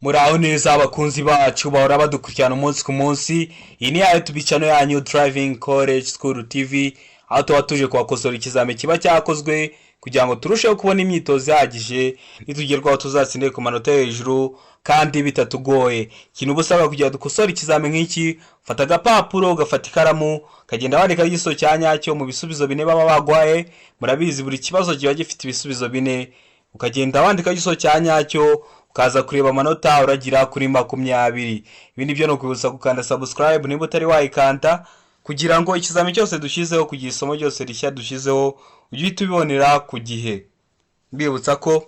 Muraho neza, abakunzi bacu bahora badukurikirana umunsi ku munsi. Iyi ni ya YouTube channel yanyu, Driving College School TV, aho tuba tuje kubakosora ikizami kiba cyakozwe kugira ngo turusheho kubona imyitozo ihagije, nitugerwaho tuzatsinde ku manota yo hejuru kandi bitatugoye. Ikintu uba usabwa kugira ngo dukosore ikizami nk'iki: fata agapapuro, ugafata ikaramu, ukagenda wandikaho igisubizo cya nyacyo mu bisubizo 4 baba baguhaye. Murabizi, buri kibazo kiba gifite ibisubizo 4. Ukagenda wandikaho igisubizo cya nyacyo, ukaza kureba amanota uragira kuri 20. Ibindi byo ni ukwibutsa gukanda subscribe niba utari wayikanda, kugira ngo ikizami cyose dushyizeho, kugira isomo ryose rishya dushyizeho, ujye uhita ubibonera ku gihe. Mbibutsa ko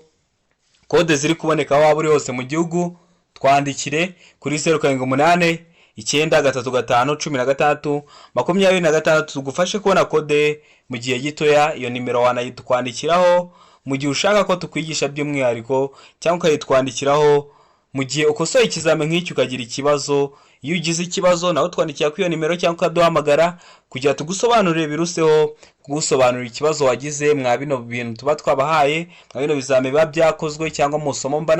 kode ziri kuboneka aho waba uri hose mu gihugu. Twandikire kuri 0789351626, tugufashe kubona kode mu gihe gitoya. Iyo nimero wanayitwandikiraho mu gihe ushaka ko tukwigisha by'umwihariko, cyangwa ukayitwandikiraho mu gihe ukosoye ikizami nk'iki ukagira ikibazo. Iyo ugize ikibazo nawe twandikira kuri iyo nimero cyangwa ukaduhamagara kugira tugusobanurire biruseho, kugusobanurira ikibazo wagize mwa bino bintu tuba twabahaye, mwa bino bizami biba byakozwe, cyangwa mu isomo mba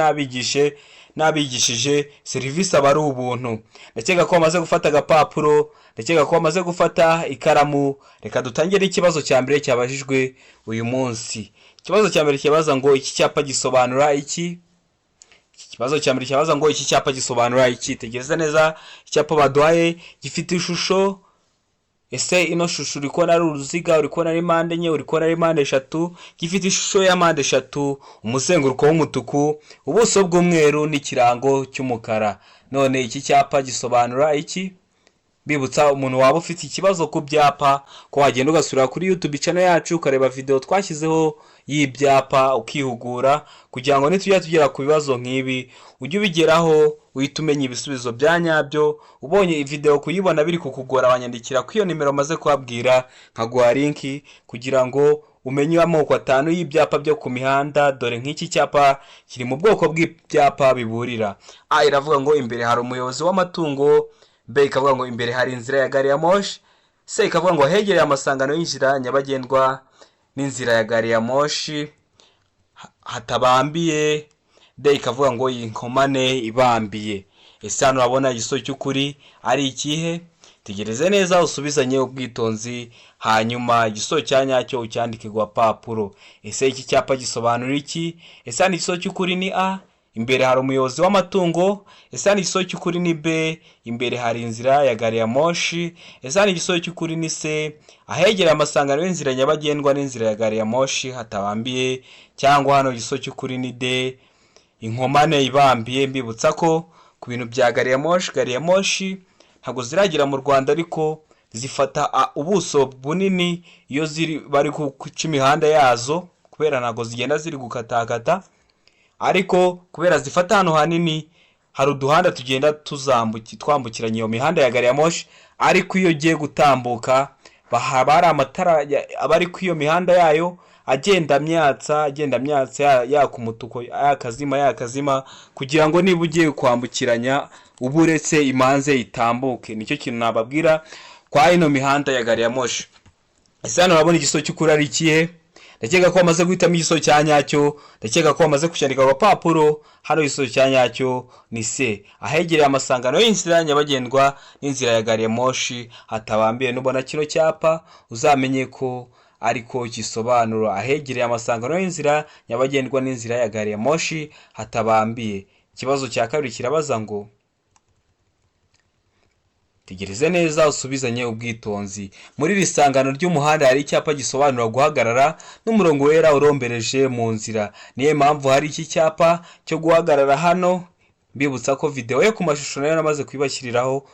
nabigishije. Serivisi aba ari ubuntu. Ndakeka ko wamaze gufata agapapuro, ndakeka ko wamaze gufata ikaramu. Reka dutangire ikibazo cya mbere cyabajijwe uyu munsi. Ikibazo cya mbere kibaza ngo: "Iki cyapa gisobanura iki?" Iki kibazo cya mbere kibaza ngo: "Iki cyapa gisobanura iki?" Tegereza neza, icyapa baduhaye gifite ishusho. Ese ino shusho uri kubona ari uruziga, uri kubona ari mpande enye, uri kubona ari mpande eshatu? Gifite ishusho ya mpande eshatu, umuzenguruko w'umutuku, ubuso bw'umweru n'ikirango cy'umukara. None iki cyapa gisobanura iki? Bibutsa umuntu waba ufite ikibazo ku byapa ko wagenda ugasura kuri YouTube channel yacu, ukareba video twashyizeho y'ibyapa, ukihugura, kugira ngo nitujya tugera ku bibazo nk'ibi ujye ubigeraho uhita umenya ibisubizo bya nyabyo. Ubonye video kuyibona biri kukugora, wanyandikira kuri iyo nimero maze kubabwira, nkaguha link kugira ngo umenye amoko atanu y'ibyapa byo ku mihanda. Dore nk'iki cyapa kiri mu bwoko bw'ibyapa biburira. A iravuga ngo imbere hari umuyobozi w'amatungo, B ikavuga ngo imbere hari inzira ya gari ya moshi, C ikavuga ngo hegereye amasangano y'inzira nyabagendwa n'inzira ya gari ya moshi hatabambiye, D ikavuga ngo iyi nkomane ibambiye. Ese hano urabona igisubizo cy'ukuri ari ikihe? Tegereze neza, usubizanye ubwitonzi, hanyuma igisubizo cya nyacyo ucyandike ku gapapuro. Ese iki cyapa gisobanura iki? Ese hano igisubizo cy'ukuri ni A, imbere hari umuyobozi w'amatungo? Ese hano igisubizo cy'ukuri ni B, imbere hari inzira ya gari ya moshi? Ese hano igisubizo cy'ukuri ni C, ahegereye amasangano y'inzira nyabagendwa n'inzira ya gari ya moshi hatabambiye? Cyangwa hano igisubizo cy'ukuri ni D, inkomane ibambiye? Mbibutsa ko ku bintu bya gari ya moshi, gari ya moshi ntabwo ziragera mu Rwanda, ariko zifata ubuso bunini iyo ziri bari guca imihanda yazo, kubera ntabwo zigenda ziri gukatakata, ariko kubera zifata ahantu hanini, hari uduhanda tugenda twambukiranya iyo mihanda ya gari ya moshi. Ariko iyo ugiye gutambuka, haba hari amatara aba ari kuri iyo mihanda yayo, agenda amyatsa, agenda amyatsa, yaka umutuku, yakazima, yakazima, kugira ngo niba ugiye kwambukiranya ube uretse imanze itambuke. Nicyo kintu nababwira kwa ino mihanda ya gari ya moshi. Ese hano urabona igisubizo cy'ukuri ari ikihe? Ndakeka ko wamaze guhitamo igisubizo cya nyacyo, ndakeka ko wamaze kucyandika ku gapapuro. Hano igisubizo cya nyacyo ni C, ahegereye amasangano y'inzira nyabagendwa n'inzira ya gari ya moshi hatabambiye. Nubona kino cyapa uzamenye ko ariko gisobanura ahegereye amasangano y'inzira nyabagendwa n'inzira ya gari ya moshi hatabambiye. Ikibazo cya kabiri kirabaza ngo, tegereze neza, usubizanye ubwitonzi: muri iri sangano ry'umuhanda hari icyapa gisobanura guhagarara n'umurongo wera urombereje mu nzira. Niyo mpamvu hari iki cyapa cyo guhagarara hano. Mbibutsa ko videwo yo ku mashusho nayo namaze kuyibashyiriraho.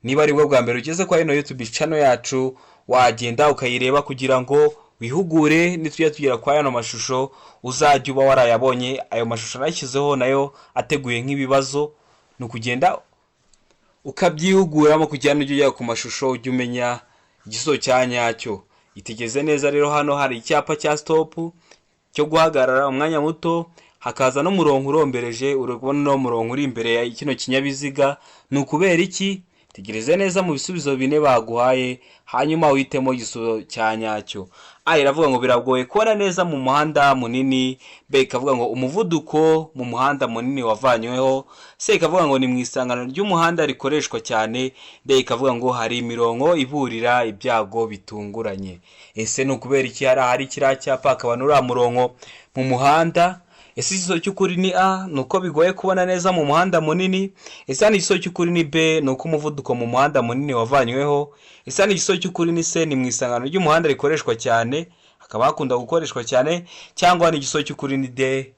Niba aribwo bwa mbere ugeze kwa ino YouTube channel yacu, wagenda ukayireba kugira ngo wihugure, nitujya tugera kwa yano mashusho uzajya uba warayabonye. Ayo mashusho nayashyizeho nayo ateguye nk'ibibazo. Ni ukugenda ukabyihuguramo kugira ngo ujye ujya ku mashusho ujye umenya igisubizo cya nyacyo. Itegeze neza rero, hano hari icyapa cya stop, cyo guhagarara umwanya muto, hakaza n'umurongo urombereje. Urabona uno murongo uri imbere ya kino kinyabiziga ni ukubera iki? Tegereze neza mu bisubizo bine baguhaye, hanyuma uhitemo igisubizo cya nyacyo. A iravuga ngo biragoye kubona neza mu muhanda munini, B ikavuga ngo umuvuduko mu muhanda munini wavanyweho, C ikavuga ngo ni mu isangano ry'umuhanda rikoreshwa cyane, D ikavuga ngo hari imirongo iburira ibyago bitunguranye. Ese ni ukubera iki hari ahari kiriya cyapa hakaba n'uriya murongo mu muhanda? Ese igisubizo cy'ukuri ni A, ni uko bigoye kubona neza mu muhanda munini? Ese hano igisubizo cy'ukuri ni B, ni uko umuvuduko mu muhanda munini wavanyweho? Ese hano igisubizo cy'ukuri ni C, ni mu isangano ry'umuhanda rikoreshwa cyane, hakaba hakunda gukoreshwa cyane? Cyangwa hano igisubizo cy'ukuri ni D,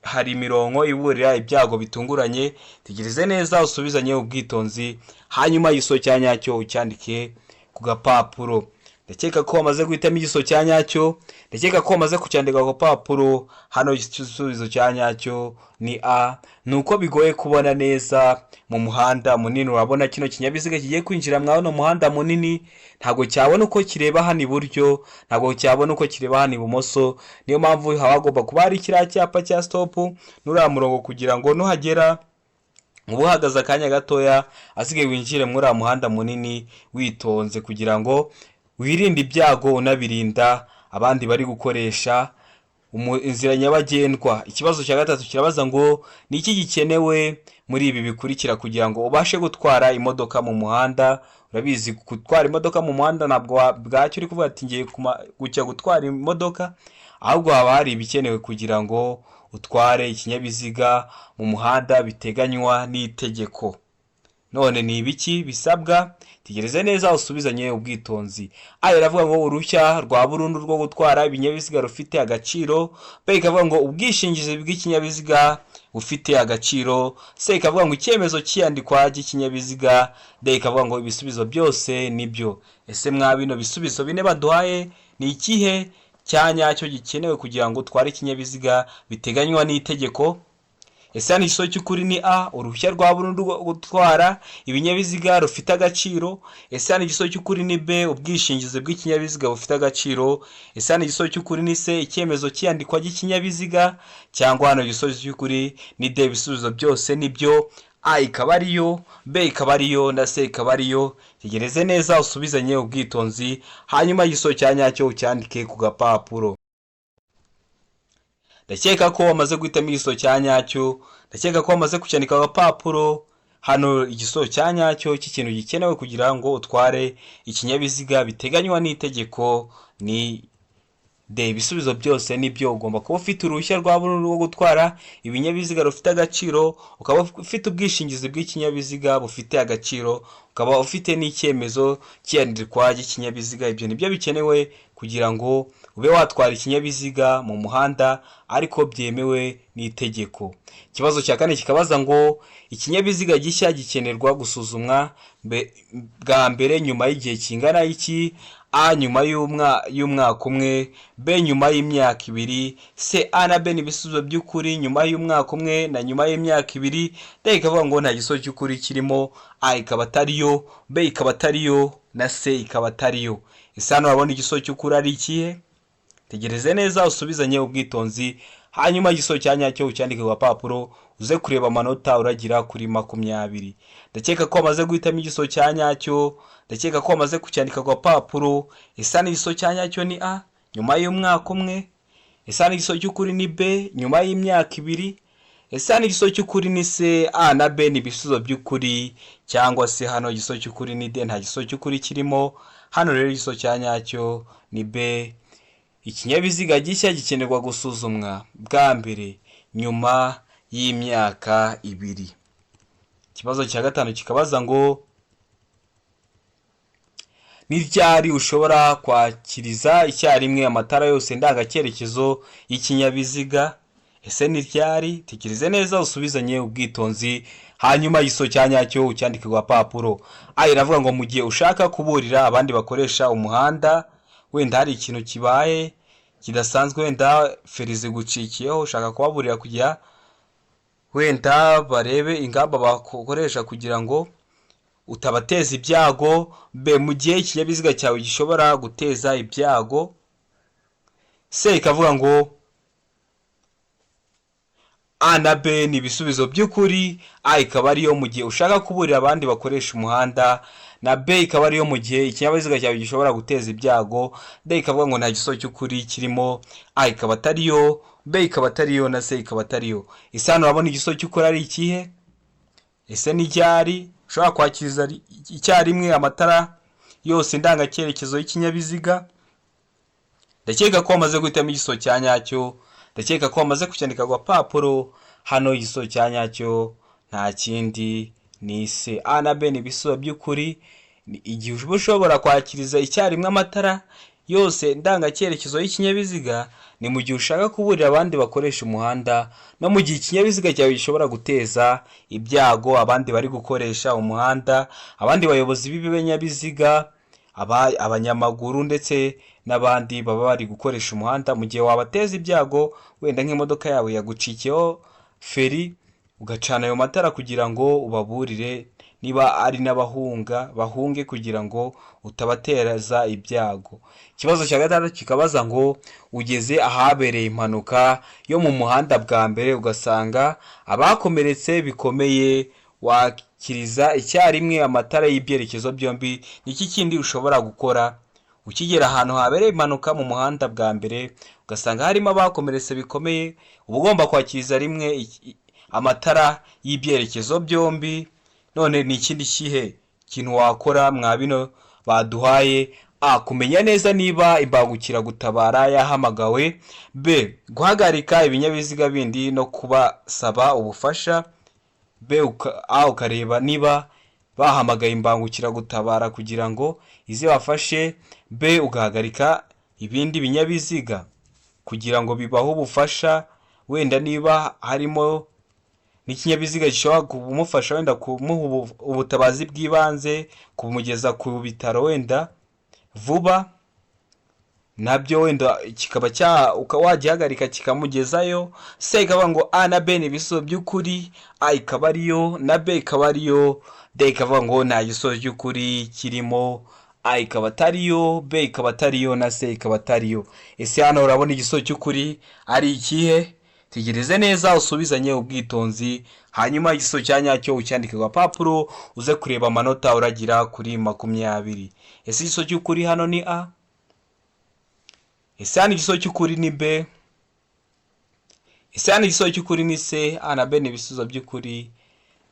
hari imirongo iburira ibyago bitunguranye? Tegereze neza usubizanye ubwitonzi, hanyuma igisubizo cya nyacyo ucyandike ku gapapuro. Ndakeka ko wamaze guhitamo igisubizo cya nyacyo, ndakeka ko wamaze kucyandika ku gapapuro. Hano igisubizo cya nyacyo ni A, ni uko bigoye kubona neza mu muhanda munini. Urabona kino kinyabiziga kigiye kwinjira mwa uno muhanda munini, ntabwo cyabona uko kireba hano iburyo, ntabwo cyabona uko kireba hano ibumoso. Niyo mpamvu haba hagomba kuba hari kiriya cyapa cya stop n'uriya murongo, kugira ngo nuhagera uba uhagaze akanya gatoya, asigaye winjire muri uriya muhanda munini witonze, kugira ngo wirinde ibyago unabirinda abandi bari gukoresha inzira nyabagendwa. Ikibazo cya gatatu kirabaza ngo ni iki gikenewe muri ibi bikurikira kugira ngo ubashe gutwara imodoka mu muhanda? Urabizi, gutwara imodoka mu muhanda ntabwo bwacyo uri kuvuga ati ngiye kujya gutwara imodoka, ahubwo haba hari ibikenewe kugira ngo utware ikinyabiziga mu muhanda biteganywa n'itegeko. None ni ibiki bisabwa? Tegereze neza usubizanye ubwitonzi. A iravuga ngo uruhushya rwa burundu rwo gutwara ibinyabiziga rufite agaciro, B ikavuga ngo ubwishingizi bw'ikinyabiziga bufite agaciro, C ikavuga ngo icyemezo cy'iyandikwa ry'ikinyabiziga, D ikavuga ngo ibisubizo byose nibyo. Ese mwa bino bisubizo bine baduhaye, ni ikihe cya nyacyo gikenewe kugira ngo utware ikinyabiziga biteganywa n'itegeko? Ese hano igisubizo cy'ukuri ni A, uruhushya rwa burundu rwo gutwara ibinyabiziga rufite agaciro? Ese hano igisubizo cy'ukuri ni B, ubwishingizi bw'ikinyabiziga bufite agaciro? Ese hano igisubizo cy'ukuri ni C, icyemezo cy'iyandikwa ry'ikinyabiziga? Cyangwa hano igisubizo cy'ukuri ni D, ibisubizo byose nibyo? A ikaba ariyo, B ikaba ariyo, na C ikaba ariyo. Tegereze neza usubizanye ubwitonzi, hanyuma igisubizo cya nyacyo ucyandike ku gapapuro. Ndakeka ko wamaze guhitamo igisubizo cya nyacyo, ndakeka ko wamaze kucyandika ku gapapuro. Hano igisubizo cya nyacyo cy'ikintu gikenewe kugira ngo utware ikinyabiziga biteganywa n'itegeko ni D, ibisubizo byose nibyo. Ugomba kuba ufite uruhushya rwa burundu rwo gutwara ibinyabiziga rufite agaciro, ukaba ufite ubwishingizi bw'ikinyabiziga bufite agaciro, ukaba ufite n'icyemezo cy'iyandikwa ry'ikinyabiziga. Ibyo nibyo bikenewe kugira ngo ube watwara ikinyabiziga mu muhanda ariko byemewe n'itegeko. Ikibazo cya kane kikabaza ngo ikinyabiziga gishya gikenerwa gusuzumwa bwa mbere nyuma y'igihe kingana iki? A, nyuma y'umwaka umwe, B, nyuma y'imyaka 2, C, A na B ni ibisubizo by'ukuri, nyuma y'umwaka umwe na nyuma y'imyaka 2, D ikavuga ngo nta gisubizo cy'ukuri kirimo. A ikaba atariyo, B ikaba atariyo, na C ikaba atariyo. Ese hano urabona igisubizo cy'ukuri ari ikihe? Tegereze neza usubizanye ubwitonzi, hanyuma igisubizo cya nyacyo ucyandike ku gapapuro, uze kureba amanota uragira kuri 20. Ndakeka ko wamaze guhitamo igisubizo cya nyacyo, ndakeka ko wamaze kucyandika ku gapapuro. Ese hano igisubizo cya nyacyo ni A, nyuma y'umwaka umwe? Ese hano igisubizo cy'ukuri ni B, nyuma y'imyaka 2? Ese hano igisubizo cy'ukuri ni C, A na B ni ibisubizo by'ukuri? Cyangwa se hano igisubizo cy'ukuri ni D, nta gisubizo cy'ukuri kirimo? Hano rero igisubizo cya nyacyo ni B, ikinyabiziga gishya gikenerwa gusuzumwa bwa mbere nyuma y'imyaka 2. Ikibazo cya gatanu kikabaza ngo ni ryari ushobora kwakiriza icyarimwe amatara yose ndangacyerekezo y'ikinyabiziga? Ese ni ryari? Tekereze neza usubizanye ubwitonzi, hanyuma igisubizo cya nyacyo ucyandike ku gapapuro. A iravuga ngo mu gihe ushaka kuburira abandi bakoresha umuhanda, wenda hari ikintu kibaye kidasanzwe, wenda feri zigucikiyeho, ushaka kubaburira kugira wenda barebe ingamba bakoresha kugira ngo utabateza ibyago. B, mu gihe ikinyabiziga cyawe gishobora guteza ibyago. C ikavuga ngo A na B ni ibisubizo by'ukuri. A ikaba ariyo mu gihe ushaka kuburira abandi bakoresha umuhanda, na B ikaba ariyo mu gihe ikinyabiziga cyawe gishobora guteza ibyago. D ikavuga ngo nta gisubizo cy'ukuri kirimo. A ikaba atariyo, B ikaba atariyo, na C ikaba atariyo. Ese hano urabona igisubizo cy'ukuri ari ikihe? Ese ni ryari ushobora kwakiriza icyarimwe amatara yose ndangacyerekezo y'ikinyabiziga? Ndakeka ko wamaze guhitamo igisubizo cya nyacyo. Ndakeka ko wamaze kucyandika ku gapapuro. Hano igisubizo cya nyacyo nta kindi, ni C. A na B ni ibisubizo by'ukuri. Igihe uba ushobora kwakiriza icyarimwe amatara yose ndangacyerekezo y'ikinyabiziga ni mu gihe ushaka kuburira abandi bakoresha umuhanda, no mu gihe ikinyabiziga cyawe gishobora guteza ibyago abandi bari gukoresha umuhanda, abandi bayobozi b'ibinyabiziga, abanyamaguru ndetse n'abandi baba bari gukoresha umuhanda. Mu gihe wabateza ibyago, wenda nk'imodoka yawe yagucikiyeho feri, ugacana ayo matara kugira ngo ubaburire, niba ari n'abahunga bahunge, kugira ngo utabateza ibyago. Ikibazo cya gatandatu kikabaza ngo ugeze ahabereye impanuka yo mu muhanda bwa mbere, ugasanga abakomeretse bikomeye, wakiriza icyarimwe amatara y'ibyerekezo byombi. Ni iki kindi ushobora gukora? Ukigera ahantu habereye impanuka mu muhanda bwa mbere, ugasanga harimo abakomeretse bikomeye, uba ugomba kwakiriza rimwe amatara y'ibyerekezo byombi. None ni ikindi kihe kintu wakora mwa bino baduhaye? A, kumenya neza niba imbangukiragutabara yahamagawe. B, guhagarika ibinyabiziga bindi no kubasaba ubufasha. B, A, ukareba niba bahamagaye imbangukiragutabara kugira ngo ize bafashe. B, ugahagarika ibindi binyabiziga kugira ngo bibahe ubufasha, wenda niba harimo n'ikinyabiziga gishobora kumufasha, wenda kumuha ubutabazi bw'ibanze, kumugeza ku bitaro wenda vuba, nabyo wenda kikaba wagihagarika kikamugezayo. C ikavuga ngo A na B ni ibisubizo by'ukuri. A ikaba ariyo, na B ikaba ariyo. D ikavuga ngo nta gisubizo cy'ukuri kirimo. A ikaba atariyo, B ikaba atariyo, na C ikaba atariyo. Ese hano urabona igisubizo cy'ukuri ari ikihe? Tegereze neza, usubizanye ubwitonzi, hanyuma igisubizo cya nyacyo ucyandike ku gapapuro, uze kureba amanota uragira kuri 20. Ese igisubizo cy'ukuri hano ni A? Ese hano igisubizo cy'ukuri ni B? Ese hano igisubizo cy'ukuri ni C? A na B ni ibisubizo by'ukuri.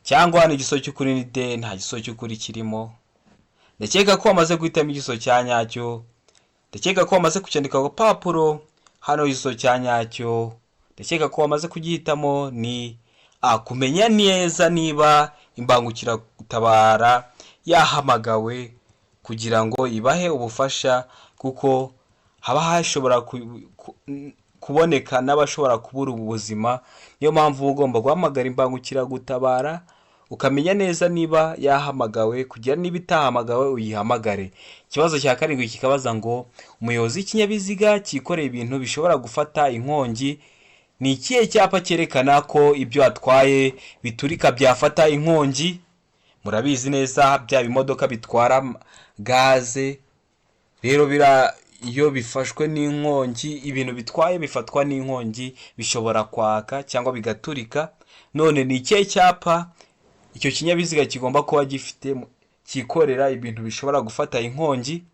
Cyangwa hano igisubizo cy'ukuri ni D, nta gisubizo cy'ukuri kirimo? Ndakeka ko wamaze guhitamo igisubizo cya nyacyo. Ndakeka ko wamaze kucyandika ku gapapuro. Hano igisubizo cya nyacyo, ndakeka ko wamaze kugihitamo, ni A, kumenya neza niba imbangukiragutabara yahamagawe kugira ngo ibahe ubufasha, kuko haba hashobora kuboneka n'abashobora kubura ubuzima. Niyo mpamvu uba ugomba guhamagara imbangukiragutabara, ukamenya neza niba yahamagawe, kugira niba itahamagawe uyihamagare. Ikibazo cya karindwi kikabaza ngo umuyobozi w'ikinyabiziga cyikoreye ibintu bishobora gufata inkongi, ni ikihe cyapa cyerekana ko ibyo atwaye biturika, byafata inkongi? Murabizi neza, bya bimodoka bitwara gaze. Rero bira iyo bifashwe n'inkongi, ibintu bitwaye bifatwa n'inkongi, bishobora kwaka cyangwa bigaturika. None ni ikihe cyapa icyo kinyabiziga kigomba kuba gifite cyikorera ibintu bishobora gufata inkongi?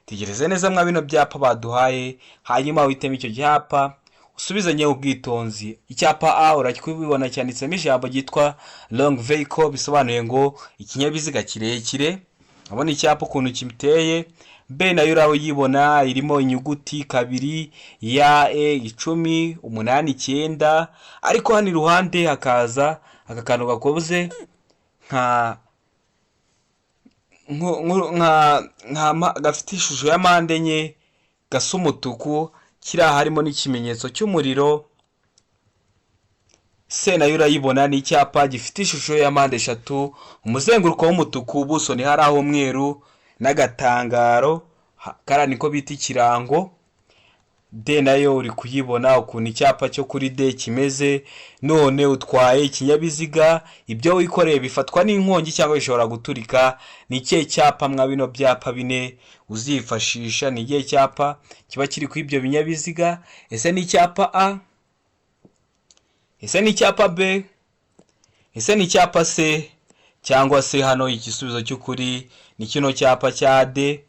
Tegereze neza mwa bino byapa baduhaye, hanyuma uhitemo icyo cyapa, usubizanye ubwitonzi. Icyapa A urakibona, cyanditsemo ijambo ryitwa "long vehicle", bisobanuye ngo ikinyabiziga kirekire. Urabona icyapa ukuntu giteye. B nayo urayibona, irimo inyuguti 2 ya E 10 8 9, ariko hano iruhande hakaza aka kantu gakoze nka gafite ishusho ya mpande enye, gasa umutuku, kiriya harimo n'ikimenyetso cy'umuriro. C nayo urayibona, ni icyapa gifite ishusho ya mpande eshatu, umuzenguruko w'umutuku, ubuso ni hari umweru n'agatangaro, kariya niko bita ikirango. D nayo uri kuyibona ukuntu icyapa cyo kuri D kimeze. None utwaye ikinyabiziga, ibyo wikoreye bifatwa n'inkongi cyangwa bishobora guturika, ni ikihe cyapa mwa bino byapa bine uzifashisha? Ni ikihe cyapa kiba kiri kuri ibyo binyabiziga? Ese ni icyapa A? Ese ni icyapa B? Ese ni icyapa C? Ese ni icyapa B? Ese ni icyapa C? Cyangwa se hano igisubizo cy'ukuri ni kino cyapa cya D?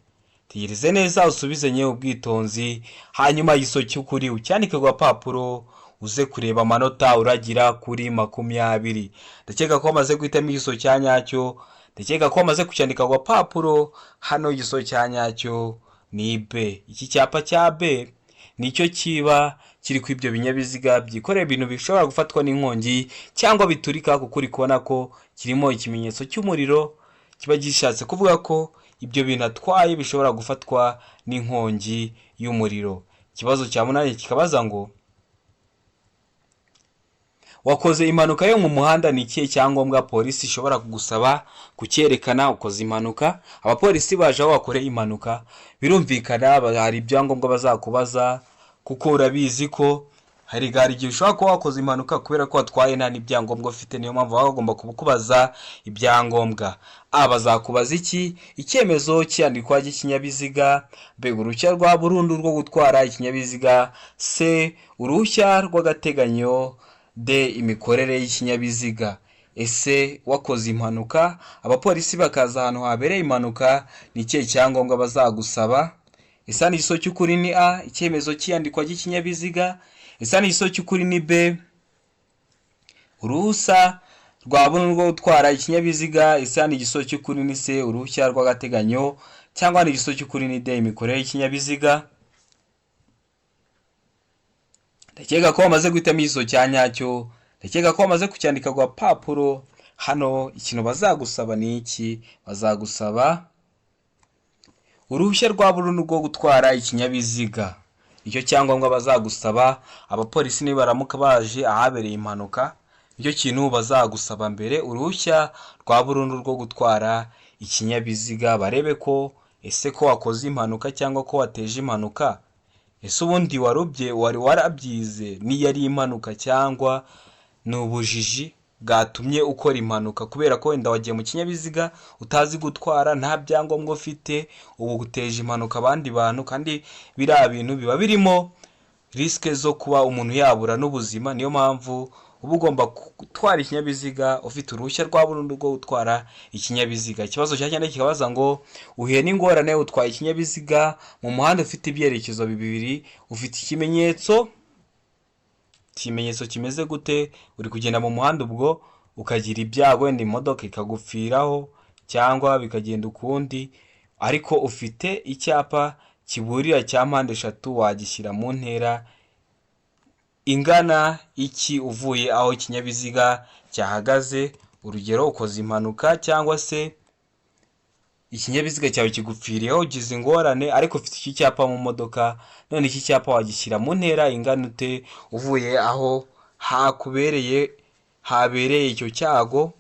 Tegereze neza, usubizanye ubwitonzi, hanyuma igisubizo cy'ukuri ucyandike ku gapapuro, uze kureba amanota uragira kuri 20. Ndakeka ko wamaze guhitamo igisubizo cya nyacyo, ndakeka ko wamaze kucyandika ku gapapuro. Hano igisubizo cya nyacyo ni B. Iki cyapa cya B nicyo kiba kiri ku ibyo binyabiziga byikorera ibintu bishobora gufatwa n'inkongi cyangwa biturika, kuko uri kubona ko kirimo ikimenyetso cy'umuriro, kiba gishatse kuvuga ko ibyo bintu atwaye bishobora gufatwa n'inkongi y'umuriro. Ikibazo cya munani kikabaza ngo: wakoze impanuka yo mu muhanda, ni ikihe cyangombwa polisi ishobora kugusaba kucyerekana? Ukoze impanuka, abapolisi baje aho wakoreye impanuka, birumvikana hari ibyangombwa bazakubaza, kuko urabizi ko hari igihe ushobora kuba wakoze impanuka kubera ko watwaye nta n'ibyangombwa ufite. Niyo mpamvu baba bagomba kukubaza ibyangombwa. A, bazakubaza iki? Icyemezo cy'iyandikwa ry'ikinyabiziga. B, uruhushya rwa burundu rwo gutwara ikinyabiziga. C, uruhushya rw'agateganyo. D, imikorere y'ikinyabiziga. Ese wakoze impanuka, abapolisi bakaza ahantu habereye impanuka, ni ikihe cyangombwa bazagusaba? Ese hano igisubizo cy'ukuri ni A, icyemezo cy'iyandikwa ry'ikinyabiziga? Ese hano igisubizo cy'ukuri ni B, uruhushya rwa burundu rwo gutwara ikinyabiziga? Ese hano igisubizo cy'ukuri ni C, uruhushya rw'agateganyo? Cyangwa hano igisubizo cy'ukuri ni D, imikorere y'ikinyabiziga? Ndakeka ko wamaze guhitamo igisubizo cya nyacyo, ndakeka ko wamaze kucyandika ku gapapuro. Hano ikintu bazagusaba ni iki? Bazagusaba uruhushya rwa burundu rwo gutwara ikinyabiziga. Nicyo cyangombwa bazagusaba abapolisi nibaramuka baje ahabereye impanuka. Nicyo kintu bazagusaba mbere, uruhushya rwa burundu rwo gutwara ikinyabiziga, barebe ko ese ko wakoze impanuka cyangwa ko wateje impanuka, ese ubundi warubye wari warabyize, niyo ari impanuka cyangwa ni ubujiji bwatumye ukora impanuka, kubera ko wenda wagiye mu kinyabiziga utazi gutwara, nta byangombwa ufite, ubu uteje impanuka abandi bantu. Kandi biriya bintu biba birimo risque zo kuba umuntu yabura n'ubuzima. Niyo mpamvu uba ugomba gutwara ikinyabiziga ufite uruhushya rwa burundu rwo gutwara ikinyabiziga. Ikibazo cya cyenda kikabaza ngo: uhuye n'ingorane, utwaye ikinyabiziga mu muhanda ufite ibyerekezo bibiri, ufite ikimenyetso kimeze gute? Uri kugenda mu muhanda, ubwo ukagira ibyago, wenda imodoka ikagupfiraho cyangwa bikagenda ukundi, ariko ufite icyapa kiburira cya mpande eshatu, wagishyira mu ntera ingana iki uvuye aho ikinyabiziga cyahagaze? Urugero, ukoze impanuka cyangwa se ikinyabiziga cyawe kigupfiriyeho, ugize ingorane, ariko ufite iki cyapa mu modoka. None iki cyapa wagishyira mu ntera ingana ute uvuye aho hakubereye, habereye icyo cyago?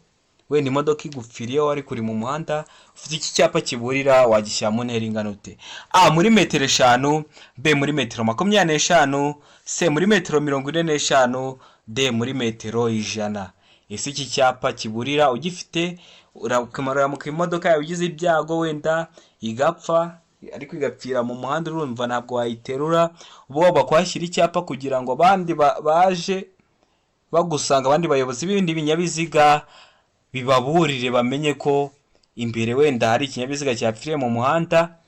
Wenda imodoka igupfiriyeho ariko uri mu muhanda ufite iki cyapa kiburira, wagishyira mu ntera ingana ute? A, muri metero 5. B, muri metero 25. C, muri metero 45. D, muri metero 100. Ese iki cyapa kiburira ugifite, uramuka imodoka yawe ugize ibyago, wenda igapfa, ariko igapfira mu muhanda, urumva ntabwo wayiterura, uba ugomba kuhashyira icyapa kugira ngo abandi baje bagusanga, abandi bayobozi b'ibindi binyabiziga, bibaburire, bamenye ko imbere wenda hari ikinyabiziga cyapfiriye mu muhanda.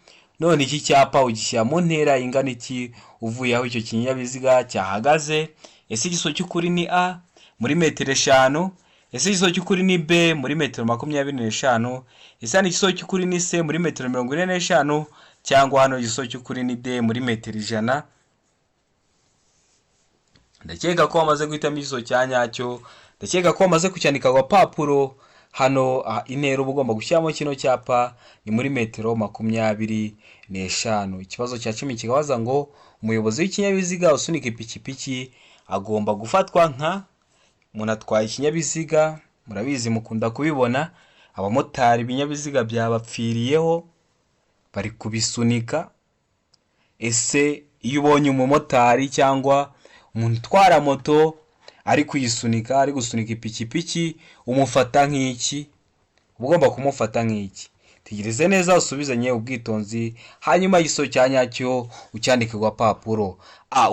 None iki cyapa ugishyira mu ntera ingana iki uvuye aho icyo kinyabiziga cyahagaze? Ese igisubizo cy'ukuri ni A, muri metero 5? Ese igisubizo cy'ukuri ni B, muri metero 25? Ese hano igisubizo cy'ukuri ni C, muri metero 45? Cyangwa hano igisubizo cy'ukuri ni D, muri metero 100? Ndakeka ko wamaze guhitamo igisubizo cya nyacyo, ndakeka ko wamaze kucyandika ku gapapuro. Hano intera uba ugomba gushyiramo kino cyapa ni muri metero 25. Ikibazo cya 10 kikabaza ngo: umuyobozi w'ikinyabiziga usunika ipikipiki agomba gufatwa nka... Umuntu atwaye ikinyabiziga, murabizi, mukunda kubibona, abamotari ibinyabiziga byabapfiriyeho bari kubisunika. Ese iyo ubonye umumotari cyangwa umuntu utwara moto ari kuyisunika, ari gusunika ipikipiki, umufata nk'iki? Uba ugomba kumufata nk'iki? Tegereze neza, usubizanye ubwitonzi, hanyuma igisubizo cya nyacyo ucyandike ku gapapuro. A,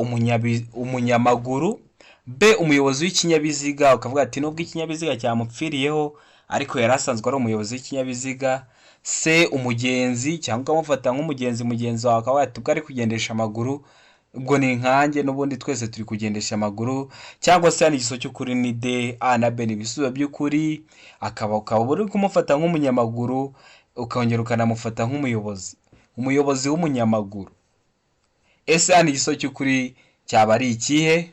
umunyamaguru. B, umuyobozi w'ikinyabiziga, ukavuga ati nubwo ikinyabiziga cyamupfiriyeho ariko yari asanzwe ari umuyobozi w'ikinyabiziga. C, umugenzi, cyangwa ukamufata nk'umugenzi mugenzi wawe akaba ati ubwo ari kugendesha amaguru, ubwo ni nkanjye n'ubundi twese turi kugendesha amaguru. Cyangwa se hano igisubizo cy'ukuri ni D, A na B ni ibisubizo by'ukuri. Akaba ukaba uri kumufata nk'umunyamaguru, ukongera ukanamufata nk'umuyobozi, umuyobozi w'umunyamaguru. Ese hano igisubizo cy'ukuri cyaba ari ikihe?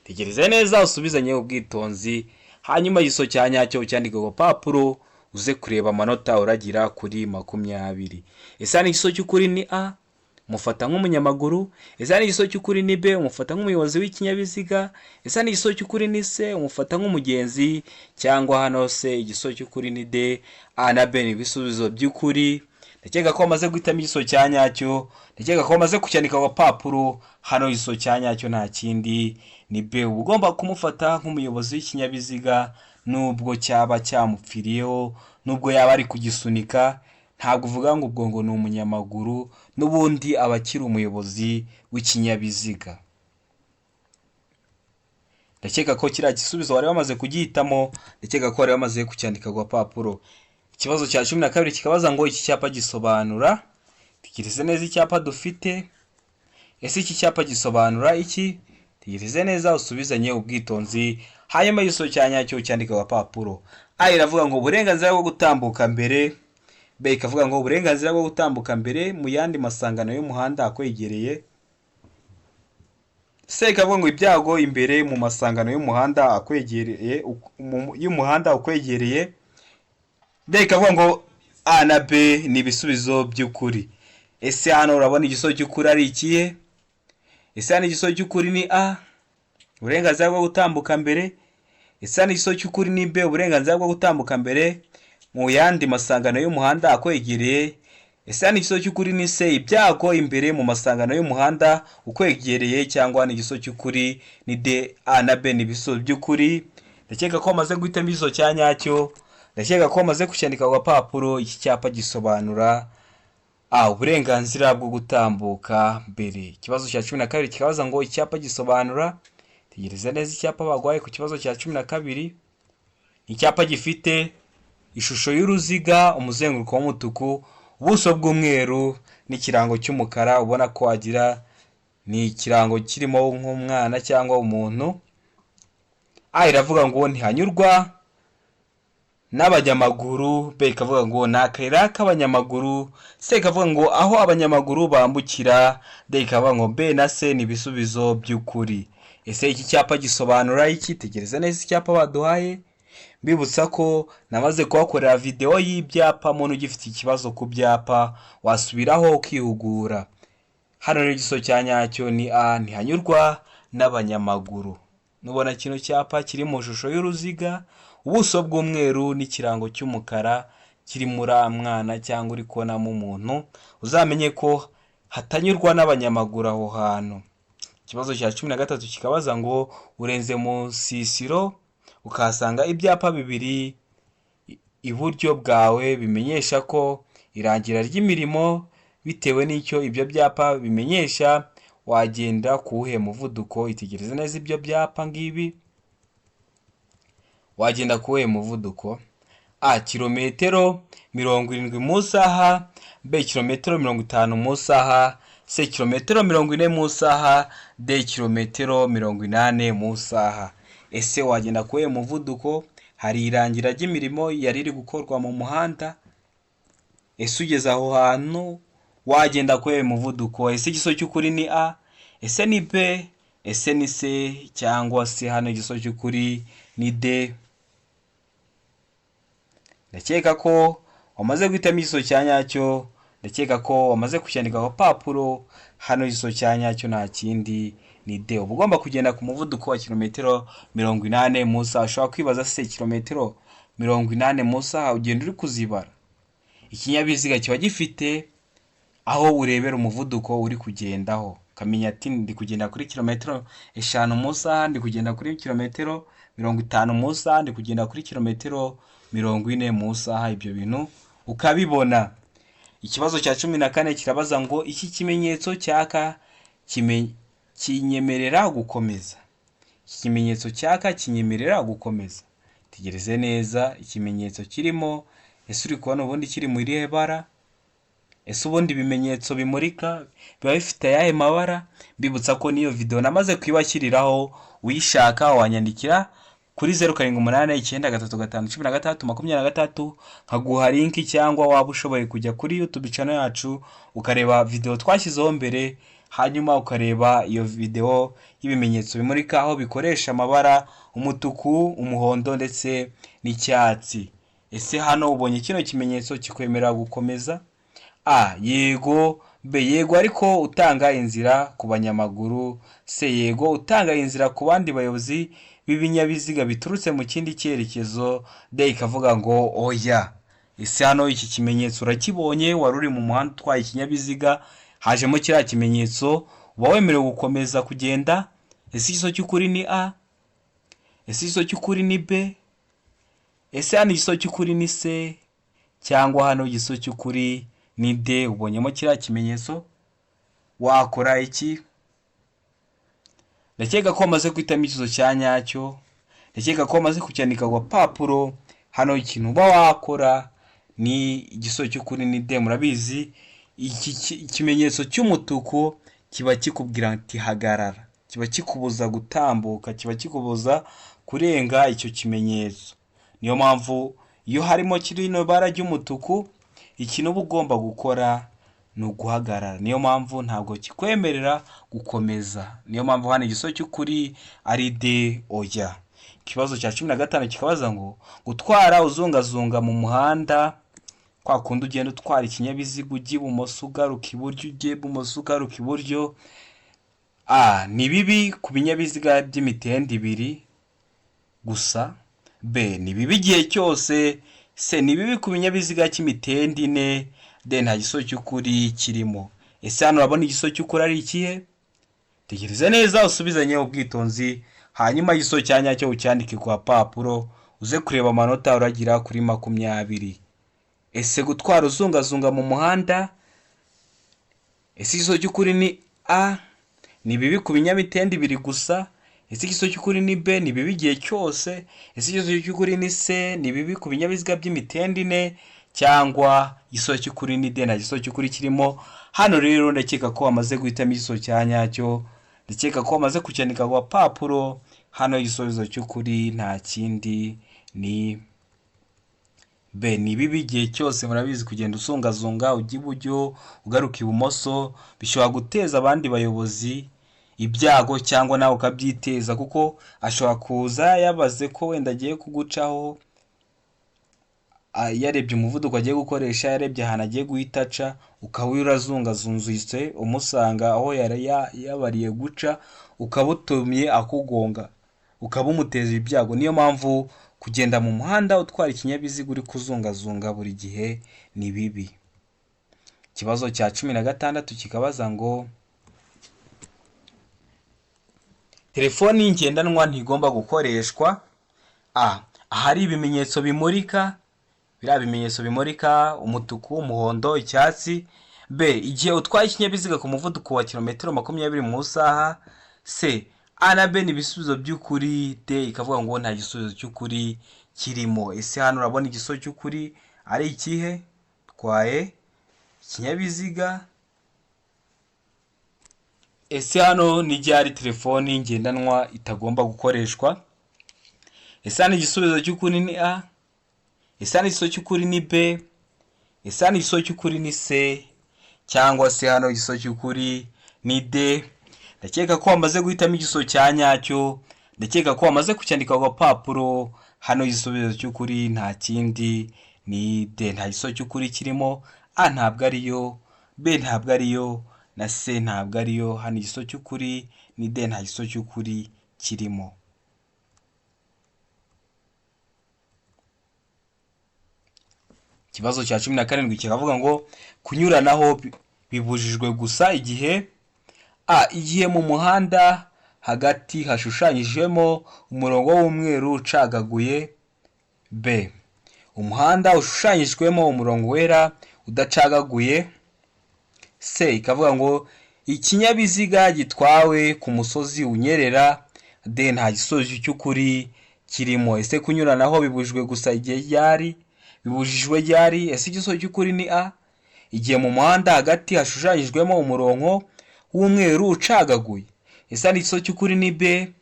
Tegereze neza usubizanye ubwitonzi, hanyuma igisubizo cya nyacyo ucyandike ku gapapuro, uze kureba amanota uragira kuri 20. Ese hano igisubizo cy'ukuri ni A, umufata nk'umunyamaguru? Ese hano igisubizo cy'ukuri ni B, umufata nk'umuyobozi w'ikinyabiziga? Ese hano igisubizo cy'ukuri ni C, umufata nk'umugenzi? Cyangwa hano se igisubizo cy'ukuri ni D, A na B ni ibisubizo by'ukuri? Ndakeka ko wamaze guhitamo igisubizo cya nyacyo, ndakeka ko wamaze kucyandika ku gapapuro. Hano igisubizo cya nyacyo nta kindi ni B, uba ugomba kumufata nk'umuyobozi w'ikinyabiziga nubwo cyaba cyamupfiriyeho, nubwo yaba ari kugisunika, ntabwo uvuga ngo ubwo ngo ni umunyamaguru, n'ubundi aba akiri umuyobozi w'ikinyabiziga. Ndakeka ko kiriya gisubizo wari wamaze kugihitamo, ndakeka ko wari wamaze kucyandika ku gapapuro. Ikibazo cya 12 kikabaza ngo iki cyapa gisobanura. Tegereze neza icyapa dufite. Ese iki cyapa gisobanura iki? Tegereze neza usubizanye ubwitonzi, hanyuma igisubizo cya nyacyo cyandika ku gapapuro. A iravuga ngo uburenganzira bwo gutambuka mbere, B ikavuga ngo uburenganzira bwo gutambuka mbere mu yandi masangano y'umuhanda akwegereye, C ikavuga ngo ibyago imbere mu masangano y'umuhanda akwegereye, y'umuhanda ukwegereye, D ikavuga ngo A na B ni ibisubizo by'ukuri. Ese hano urabona igisubizo cy'ukuri ari ikihe? Ese hano igisubizo cy'ukuri ni A, uburenganzira bwo gutambuka mbere? Ese hano igisubizo cy'ukuri ni B, uburenganzira bwo gutambuka mbere mu yandi masangano y'umuhanda akwegereye? Ese hano igisubizo cy'ukuri ni C, ibyago imbere mu masangano y'umuhanda ukwegereye? Cyangwa hano igisubizo cy'ukuri ni D, A na B ni ibisubizo by'ukuri? Ndakeka ko wamaze guhitamo igisubizo cya nyacyo, ndakeka ko wamaze kucyandika ku gapapuro. Iki cyapa gisobanura A, uburenganzira bwo gutambuka mbere. Ikibazo cya 12 kikabaza ngo icyapa gisobanura. Tegereza neza icyapa baguhaye ku kibazo cya 12. Icyapa gifite ishusho y'uruziga, umuzenguruko w'umutuku, ubuso bw'umweru n'ikirango cy'umukara, ubona ko wagira ni ikirango kirimo nk'umwana cyangwa umuntu. A iravuga ngo ntihanyurwa n'abanyamaguru, B ikavuga ngo ni akayira k'abanyamaguru, C ikavuga ngo aho abanyamaguru bambukira, D ikavuga ngo B na C ni ibisubizo by'ukuri. Ese iki cyapa gisobanura iki? Tegereza neza icyapa baduhaye. Mbibutsa ko namaze kuhakorera videwo y'ibyapa, muntu ugifite ikibazo ku byapa wasubiraho ukihugura. Hano rero igisubizo cya nyacyo ni A, ntihanyurwa n'abanyamaguru. Nubona kino cyapa kiri mu shusho y'uruziga, ubuso bw'umweru n'ikirango cy'umukara, kiri muri mwana cyangwa uri kubonamo umuntu, uzamenye ko hatanyurwa n'abanyamaguru aho hantu. Ikibazo cya 13 kikabaza ngo urenze mu nsisiro ukahasanga ibyapa bibiri iburyo bwawe bimenyesha ko irangira ry'imirimo. Bitewe n'icyo ibyo byapa bimenyesha, wagenda ku wuhe muvuduko? Itegereze neza ibyo byapa ngibi. Wagenda ku wuhe muvuduko? A, kilometero 70 mu isaha, B, kilometero 50 mu isaha, C, kilometero 40 mu isaha, D, kilometero 80 mu isaha. Ese wagenda ku wuhe muvuduko? Hari irangira ry'imirimo yari iri gukorwa mu muhanda. Ese ugeze aho hantu wagenda ku wuhe muvuduko? Ese igisubizo cy'ukuri ni A? Ese ni B? Ese ni C? Cyangwa se hano igisubizo cy'ukuri ni D? Ndakeka ko wamaze guhitamo igisubizo cya nyacyo, ndakeka ko wamaze kucyandika ku gapapuro. Hano igisubizo cya nyacyo nta kindi ni D. Uba ugomba kugenda ku muvuduko wa kilometero 80 mu isaha. Ushobora kwibaza se kilometero 80 mu isaha ugenda uri kuzibara? Ikinyabiziga kiba gifite aho urebera umuvuduko uri kugendaho, ukamenya ati ndi kugenda kuri kilometero 5 mu isaha, ndi kugenda kuri kilometero 50 mu isaha, ndi kugenda kuri kilometero 40 mu isaha, ibyo bintu ukabibona. Ikibazo cya 14 kirabaza ngo iki kimenyetso cyaka kinyemerera gukomeza. Iki kimenyetso cyaka kinyemerera gukomeza. Tegereze neza ikimenyetso kirimo, ese uri kubona ubundi kiri mu irihe bara? Ese ubundi ibimenyetso bimurika biba bifite ayahe mabara? Mbibutsa ko n'iyo video namaze kuyibashyiriraho, uyishaka wanyandikira kuri 0789351626 nkaguha link, cyangwa waba ushoboye kujya kuri YouTube channel yacu ukareba video twashyizeho mbere, hanyuma ukareba iyo video y'ibimenyetso bimurika aho bikoresha amabara umutuku, umuhondo ndetse n'icyatsi. Ese hano ubonye kino kimenyetso kikwemerera gukomeza? A yego, B yego ariko utanga inzira ku banyamaguru, C yego utanga inzira ku bandi bayobozi b'ibinyabiziga biturutse mu kindi cyerekezo, D ikavuga ngo oya. Ese hano iki kimenyetso urakibonye? Wari uri mu muhanda utwaye ikinyabiziga, hajemo kiriya kimenyetso, uba wemerewe gukomeza kugenda. Ese igisubizo cy'ukuri ni A? Ese igisubizo cy'ukuri ni B? Ese hano igisubizo cy'ukuri ni C? Cyangwa hano igisubizo cy'ukuri ni D? Ubonyemo kiriya kimenyetso wakora iki? Ndakeka ko wamaze guhitamo igisubizo cya nyacyo, ndakeka ko wamaze kucyandika ku gapapuro. Hano ikintu uba wakora ni igisubizo cy'ukuri ni D. Murabizi iki kimenyetso cy'umutuku kiba kikubwira ati hagarara, kiba kikubuza gutambuka, kiba kikubuza kurenga icyo kimenyetso. Niyo mpamvu iyo harimo rino bara ry'umutuku, ikintu uba ugomba gukora ni uguhagarara. Niyo mpamvu ntabwo kikwemerera gukomeza. Niyo mpamvu hano igisubizo cy'ukuri ari D, oya. Ikibazo cya 15 kikabaza ngo gutwara uzungazunga mu muhanda, kwa kundi ugenda utwara ikinyabiziga ujya ibumoso ugaruka iburyo, ujya ibumoso ugaruka iburyo. A ni bibi ku binyabiziga by'imitende ibiri gusa, B ni bibi igihe cyose, C ni bibi ku binyabiziga cy'imitende ine, D nta gisubizo cy'ukuri kirimo. Ese hano urabona igisubizo cy'ukuri ari ikihe? Tekereza neza usubizanye ubwitonzi, hanyuma igisubizo cya nyacyo ucyandike ku gapapuro, uze kureba amanota uragira kuri 20. Ese gutwara uzungazunga mu muhanda, ese igisubizo cy'ukuri ni A ni bibi ku binyamitende ibiri gusa? Ese igisubizo cy'ukuri ni B ni bibi igihe cyose? Ese igisubizo cy'ukuri ni C ni bibi ku binyabiziga by'imitende ine? Cyangwa igisubizo cy'ukuri ni D nta gisubizo cy'ukuri kirimo? Hano rero ndakeka ko wamaze guhitamo igisubizo cya nyacyo, ndakeka ko wamaze kucyandika ku gapapuro. Hano igisubizo cy'ukuri nta kindi ni B ni bibi igihe cyose. Murabizi kugenda usungazunga ujya iburyo ugaruka ibumoso bishobora guteza abandi bayobozi ibyago, cyangwa nawe ukabyiteza, kuko ashobora kuza yabaze ko wenda agiye kugucaho, yarebye umuvuduko agiye gukoresha, yarebye ahantu agiye guhita aca, ukaba urazungazunzitse umusanga aho yari yabariye guca, ukaba utumye akugonga, ukaba umuteza ibyago. Niyo mpamvu kugenda mu muhanda utwara ikinyabiziga uri kuzungazunga buri gihe ni bibi. Ikibazo cya 16 kikabaza ngo telefoni ngendanwa ntigomba gukoreshwa A ahari ibimenyetso bimurika, biriya bimenyetso bimurika umutuku, umuhondo, icyatsi. B igihe utwaye ikinyabiziga ku muvuduko wa kilometero 20 mu isaha. C A na B ni ibisubizo by'ukuri, D ikavuga ngo nta gisubizo cy'ukuri kirimo. Ese hano urabona igisubizo cy'ukuri ari ikihe? Twaye ikinyabiziga. Ese hano ni ryari telefoni ngendanwa itagomba gukoreshwa? Ese hano igisubizo cy'ukuri ni A? Ese hano igisubizo cy'ukuri ni B? Ese hano igisubizo cy'ukuri ni C? Cyangwa se hano igisubizo cy'ukuri ni D? Ndakeka ko wamaze guhitamo igisubizo cya nyacyo, ndakeka ko wamaze kucyandika ku gapapuro. Hano igisubizo cy'ukuri nta kindi ni D, nta gisubizo cy'ukuri kirimo. A ntabwo ariyo, B ntabwo ariyo, na C ntabwo ariyo. Hano igisubizo cy'ukuri ni D, nta gisubizo cy'ukuri kirimo. Ikibazo cya 17 kikavuga ngo kunyuranaho bibujijwe gusa igihe A igihe mu muhanda hagati hashushanyijemo umurongo w'umweru ucagaguye, B umuhanda ushushanyijwemo umurongo wera udacagaguye, C ikavuga ngo ikinyabiziga gitwawe ku musozi unyerera D nta gisubizo cy'ukuri kirimo. Ese kunyuranaho bibujijwe gusa igihe ryari? Bibujijwe ryari? Ese igisubizo cy'ukuri ni A, igihe mu muhanda hagati hashushanyijwemo umurongo w'umweru ucagaguye. Ese hano igisubizo cy'ukuri ni B,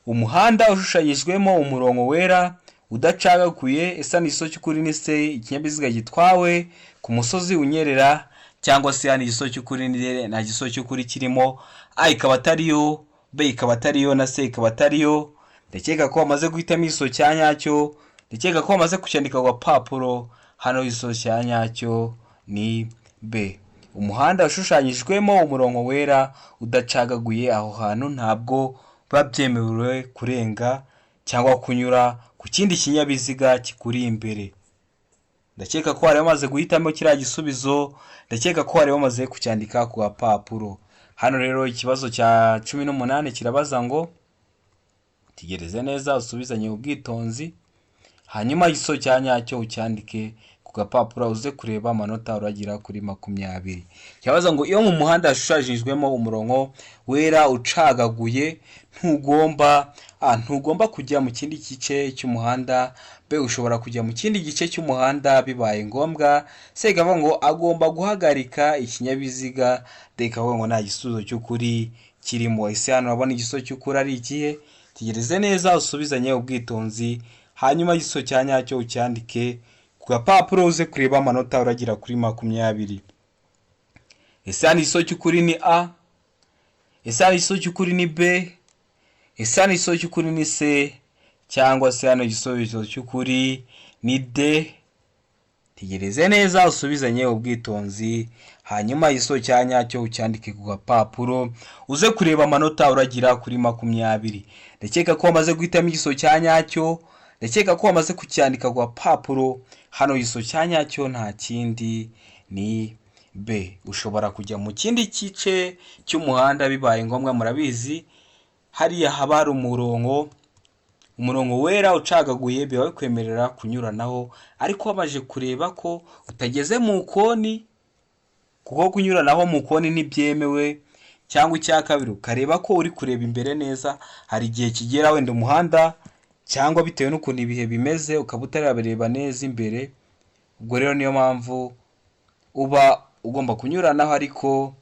umuhanda ushushanyijwemo umurongo wera udacagaguye. Ese hano igisubizo cy'ukuri ni C, ikinyabiziga gitwawe ku musozi unyerera. Cyangwa se hano igisubizo cy'ukuri ni D, nta gisubizo cy'ukuri kirimo. A ikaba atariyo, B ikaba atariyo na C ikaba atariyo. Ndakeka ko wamaze guhitamo igisubizo cya nyacyo, ndakeka ko wamaze kucyandika ku gapapuro. Hano igisubizo cya nyacyo ni B, umuhanda washushanyijwemo umurongo wera udacagaguye. Aho hantu ntabwo biba byemerewe kurenga cyangwa kunyura ku kindi kinyabiziga kikuri imbere. Ndakeka ko wari wamaze guhitamo kiriya gisubizo, ndakeka ko wari wamaze kucyandika ku gapapuro. Hano rero ikibazo cya 18 kirabaza ngo tegereze neza usubizanye ubwitonzi, hanyuma igisubizo cya nyacyo ucyandike ku gapapuro, uze kureba amanota uragira kuri 20. Kirabaza ngo iyo mu muhanda hashushanyijwemo umurongo wera ucagaguye, ntugomba A, ntugomba kujya mu kindi gice cy'umuhanda. B, ushobora kujya mu kindi gice cy'umuhanda bibaye ngombwa. C ikavuga ngo agomba guhagarika ikinyabiziga. D ikavuga ngo nta gisubizo cy'ukuri kirimo. Ese hano urabona igisubizo cy'ukuri ari ikihe? Tegereze neza usubizanye ubwitonzi, hanyuma igisubizo cya nyacyo ucyandike ku gapapuro, uze kureba amanota uragira kuri 20. Ese hano igisubizo cy'ukuri ni A? Ese hano igisubizo cy'ukuri ni B? Ese hano igisubizo cy'ukuri ni C? Cyangwa se hano igisubizo cy'ukuri ni D? Tegereze neza usubizanye ubwitonzi, hanyuma igisubizo cya nyacyo ucyandike ku gapapuro, uze kureba amanota uragira kuri 20. Ndakeka ko wamaze guhitamo igisubizo cya nyacyo, ndakeka ko wamaze kucyandika ku gapapuro. Hano igisubizo cya nyacyo nta kindi ni B, ushobora kujya mu kindi gice cy'umuhanda bibaye ngombwa. Murabizi hariya haba hari umurongo wera ucagaguye, biba bikwemerera kunyuranaho, ariko wabanje kureba ko utageze mu koni, kuko kunyuranaho mu koni ntibyemewe. Cyangwa icya kabiri, ukareba ko uri kureba imbere neza. Hari igihe kigera wenda umuhanda cyangwa bitewe n'ukuntu ibihe bimeze ukaba utarareba neza imbere. Ubwo rero niyo mpamvu uba ugomba kunyuranaho ariko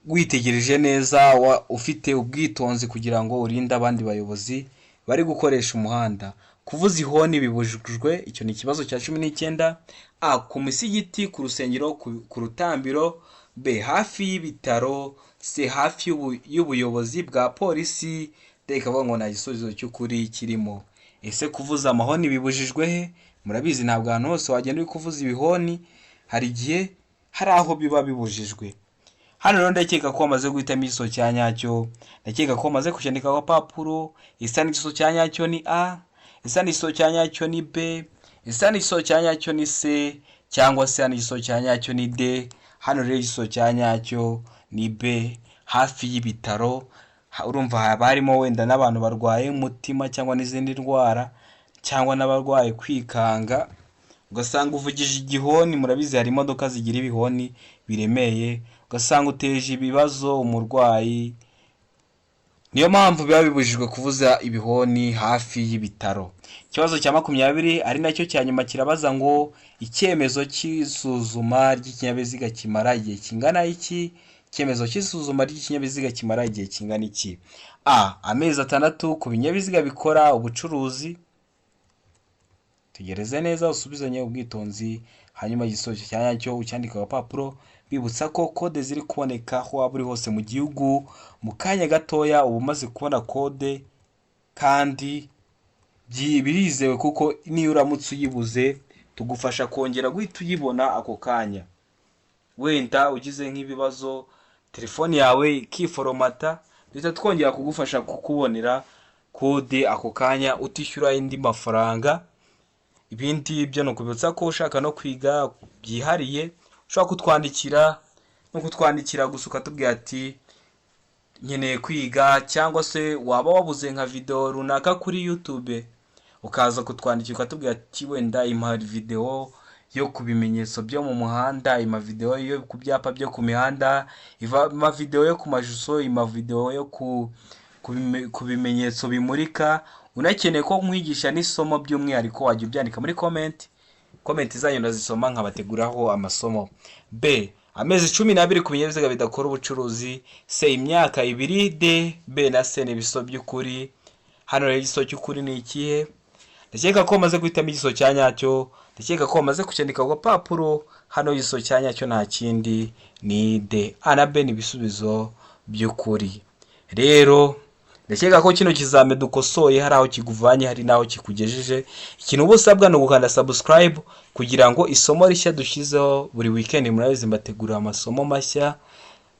witegereje neza, ufite ubwitonzi, kugira ngo urinde abandi bayobozi bari gukoresha umuhanda. Kuvuza ihoni bibujijwe, icyo ni ikibazo cya 19. A, ku misigiti, ku rusengero, ku rutambiro. B, hafi y'ibitaro. C, hafi y'ubuyobozi bwa polisi. D ikavuga ngo nta gisubizo cy'ukuri kirimo. Ese kuvuza amahoni bibujijwe he? Murabizi ntabwo ahantu hose wagenda uri kuvuza ibihoni, hari igihe hari aho biba bibujijwe. Hano rero ndakeka ko wamaze guhitamo igisubizo cya nyacyo, ndakeka ko wamaze kucyandika ku gapapuro. Ese igisubizo cya nyacyo ni A? Ese igisubizo cya nyacyo ni B? Ese igisubizo cya nyacyo ni C? Cyangwa se hano igisubizo cya nyacyo ni D? Hano rero igisubizo cya nyacyo ni B, hafi y'ibitaro. Urumva haba harimo wenda n'abantu barwaye umutima cyangwa n'izindi ndwara, cyangwa n'abarwaye kwikanga, ugasanga uvugije igihoni. Murabizi hari imodoka zigira ibihoni biremeye, ugasanga uteje ibibazo umurwayi. Niyo mpamvu biba bibujijwe kuvuza ibihoni hafi y'ibitaro. Ikibazo cya 20 ari nacyo cya nyuma kirabaza ngo icyemezo cy'isuzuma ry'ikinyabiziga kimara igihe kingana iki? Icyemezo cy'isuzuma ry'ikinyabiziga kimara igihe kingana iki? A, amezi 6 ku binyabiziga bikora ubucuruzi. Tegereze neza usubizanye ubwitonzi, hanyuma igisubizo cya nyacyo ucyandika ku gapapuro. Bibutsa ko kode ziri kuboneka aho waba uri hose mu gihugu, mu kanya gatoya uba umaze kubona kode, kandi birizewe kuko niyo uramutse uyibuze tugufasha kongera guhita uyibona ako kanya. Wenda ugize nk'ibibazo telefone yawe ikiforomata, duhita twongera kugufasha kukubonera kode ako kanya utishyura indi mafaranga. Ibindi byo ni ukubibutsa ko ushaka no kwiga byihariye ushobora kutwandikira, no kutwandikira gusa ukatubwira ati nkeneye kwiga, cyangwa se waba wabuze nka video runaka kuri YouTube ukaza kutwandikira ukatubwira ati wenda impa video yo ku bimenyetso byo mu muhanda, impa video yo ku byapa byo ku mihanda, impa video yo ku mashusho, impa video yo ku bimenyetso bimurika, unakeneye ko nkwigisha n'isomo by'umwihariko, wajya ubyandika muri comment. Comment zanyu ndazisoma nkabateguraho amasomo. B, amezi 12 ku binyabiziga bidakora ubucuruzi. C, imyaka 2. D, B na C ni ibisubizo by'ukuri. Hano rero igisubizo cy'ukuri ni ikihe? Ndakeka ko wamaze guhitamo igisubizo cya nyacyo, ndakeka ko wamaze kucyandika ku gapapuro. Hano igisubizo cya nyacyo nta kindi, ni D. A na B ni ibisubizo by'ukuri. Rero ndakeka ko kino kizame dukosoye hari aho kiguvanye, hari n'aho kikugejeje. Ikintu uba usabwa ni ugukanda subscribe kugira ngo isomo rishya dushyizeho buri weekend, murabizi mbategurira amasomo mashya,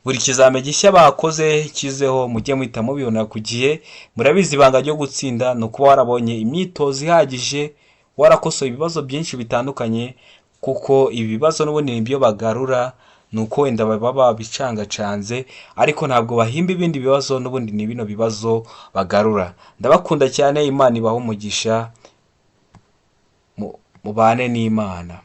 buri kizame gishya bakoze kizeho mujye muhita mubibona ku gihe. Murabizi, ibanga ryo gutsinda ni ukuba warabonye imyitozo ihagije, warakosoye ibibazo byinshi bitandukanye, kuko ibi bibazo n'ubundi nibyo bagarura, ni uko wenda baba babicangacanze, ariko ntabwo bahimba ibindi bibazo, n'ubundi ni bino bibazo bagarura. Ndabakunda cyane, Imana ibahe umugisha, mubane n'Imana.